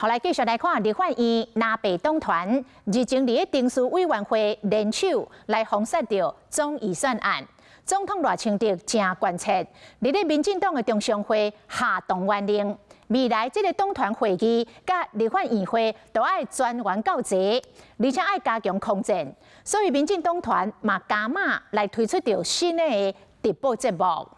好，來繼續來看立法院藍白黨團日前佇咧程序委員會聯手來封殺著總預算案。總統賴清德誠關切，佇咧民進黨的中常會下動員令，未來這个黨團會議佮立法院會都愛全員到齊，而且愛加強空戰。所以民進黨團嘛加碼來推出著新的直播節目。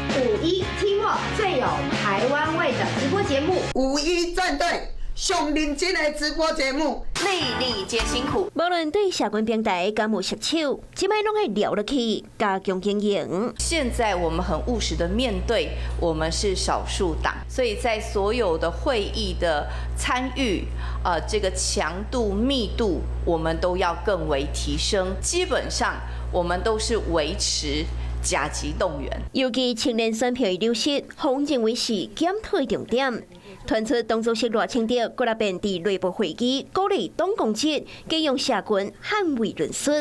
51聽我最有台灣味的直播節目，51戰隊上認真的直播節目，粒粒皆辛苦。無論對社群平台敢有熟手，這擺攏愛聊落去，加強經營。現在我們很務實的面對，我們是少數黨，所以在所有的會議的參與，這個強度密度，我們都要更為提升。基本上，我們都是維持甲級動員。尤其青年選票的流失，予認為是檢討的重點。傳出黨主席賴清德閣來變佇內部會議，鼓勵黨公職加用社群捍衛論述。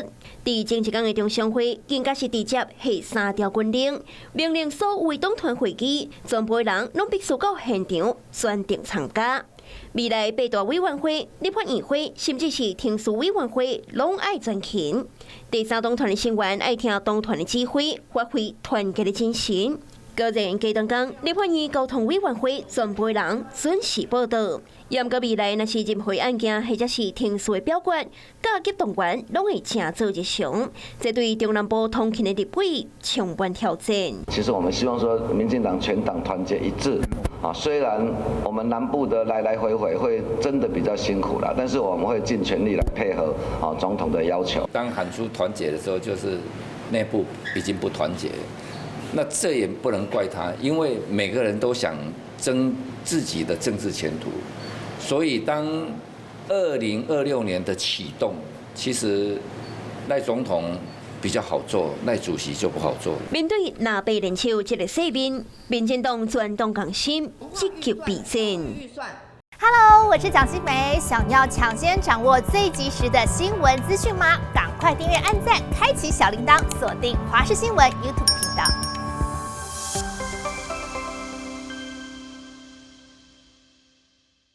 佇前一工的中常會，更加是直接下三條軍令，命令所有黨團會議，全部人攏必須到現場全程參加。未來八大委員會、立法院會，甚至是程序委員會，攏愛全勤。第三黨團的成員愛聽黨團的指揮，發揮團結的精神。果然，隔當工，立法院交通委員會全部人準時報到。毋過未來若是任何案件或者是程序的表決，甲級動員攏會成做日常。這對中南部通勤的立委充滿挑戰。其實我們希望說，民進黨全黨團結一致。啊，雖然我們南部的來來回回會真的比較辛苦啦，但是我們會盡全力來配合啊總統的要求。當喊出團結的時候，就是內部已經不團結。那這也不能怪他，因為每個人都想爭自己的政治前途，所以當2026年的啟動，其實賴總統比較好做，賴主席就不好做。面對藍白聯手這个世面，民進黨全黨共心，積極備戰。 Hello，我是蔣新梅，想要搶先掌握最及時的新聞資訊嗎？趕快訂閱、按讚、開啟小鈴鐺，鎖定華視新聞 YouTube 頻道。